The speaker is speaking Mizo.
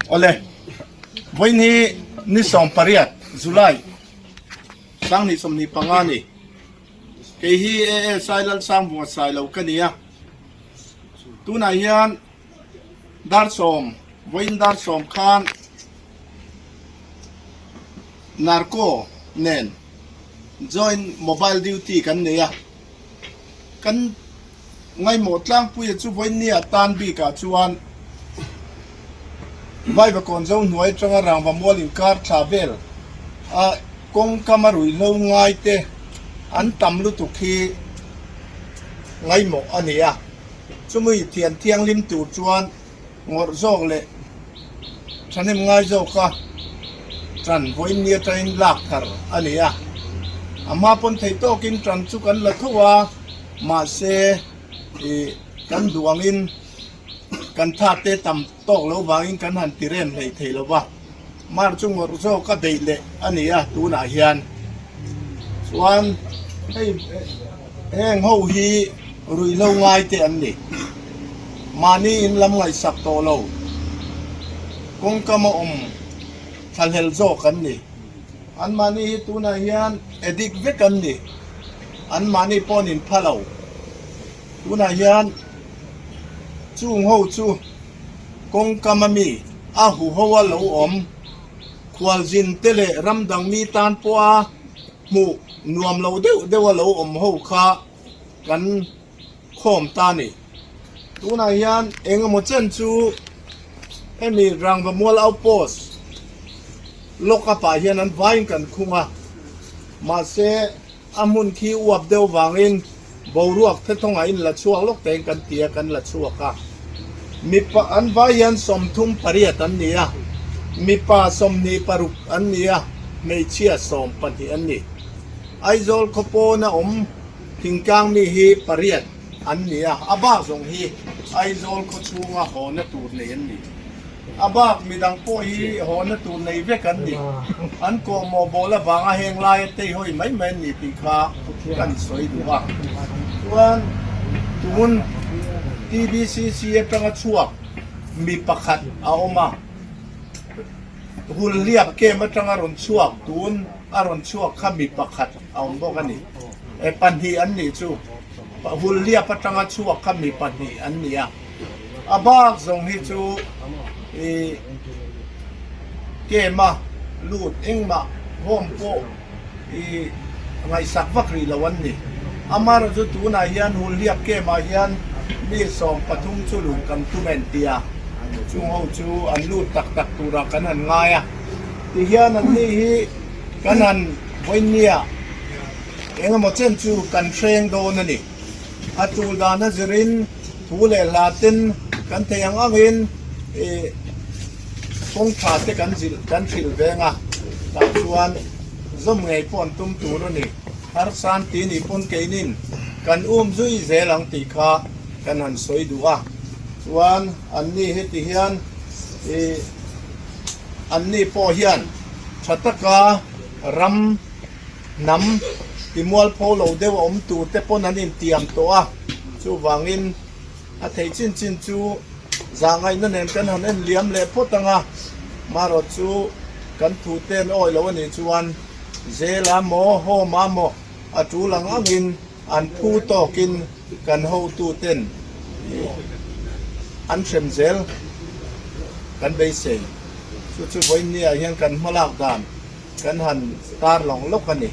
Awle, vawiin hi ni 18 July 2025 a ni. Kei hi ASI Lalsangvunga Sailo ka ni a. Tunah hian dar sawm, vawiin dar sawm khan Narco nen joint mobile duty kan nei a. Kan Ngaimawh tlangpuia chu vawinia tan bikah chuan Vaivakawn zo hnuai atanga rangva mual inkar thla vel a kawngkam a ruihhlo ngai te an tam lutuk hi ngaimawh a ni a. Chumi thian thianghlim tur chuan ngawrh zawk leh thahnem ngai zawka tan vawiin ni atangin lak thar a ni a. A hma pawn theih tawkin tan chu kan la tho a, mahse ih kan duh angin kan thate tam tawk lo vangin kan han ti rem hlei thei lo va. Mar chu ngawrh zawk a beih leh a ni a tunah hian chuan hei heng ho hi ruihhlo ngai te an ni. Mahni in lam ngaihsak tawh lo kawngkam a awm thlahlel zawk an ni. An mahni hi tunah hian addict vek an ni. An mahni pawh an inpha lo. Tunah hian chung ho chu. Kawngkam a mi a huho a lo awm. Khualzin te leh ram dang mi tan pawha hmuh nuam lo deuh deuh a lo awm ho kha kan khawm ta ni. Tunah hian eng emaw chen chu hemi Rangvamual Outpost lock up ah hian an vaiin kan khung a, mahse A hmun khi uap deuh vangin boruak thethawngah in la chhuak lawk tein kan ti a, kan la chhuak a. Mipa an vai hian 38 an ni a, mipa 26 an ni a, hmeichhia 12 an ni. Aizawl khaw pawna awm thingtlang mi hi pariat an ni a, a bak zawng hi Aizawl khaw chhunga hawna tur nei an ni. A bak midang pawh hi hawna tur nei vek an ni. An kawhmawh bawl avanga heng laia teihawi mai mai an ni tih kha kan sawi duh a. Chuan tun TBCC atanga chhuak mi pakhat a awm a, Hulhliap camp atanga rawn chhuak tun a rawn chhuak kha mi pakhat a awm bawk a ni. E pahnih an nih chu. Hulhliap atanga chhuak kha mi pahnih an ni a. A bak zawng hi chu i kem a lut engmah home pawh i ngaihsak vak rih lo an ni. Amaherawh chu tunah hian Hulhliap kem ah hian mi 13 chu luh kan tum en tia chung ho chu an lut tak tak turah kan han ngai a. Tihian an ni hi kan han vawinia engemaw chen chu kan hreng dawn a ni. A tul dan a zirin thu leh hla ten kan thei ang angin ih kawng tha te kan zilh kan hrilh veng a, tah chuan zawm ngei pawh an tum tur a ni. Harsan ti nih pawn keinin kan um zui zel ang tih kha kan han sawi duh a, chuan anni heti hian ih anni pawh hian tha taka ram Hnam ti mualpho lo deuh a awm tur te pawn an intiam tawh a, chuvangin a theih chin chin chu zahngaihna nen kan han en liam leh phawt ang a, marawh chu kan thu te an awi lo a nih chuan Zela maw Home-a maw a tul ang angin an phu tawkin kan hotu ten an hrem zel kan beisei. Chu chu vawiin ni ah hian kan hmalak dan. Kan han tar lawng lawk a ni.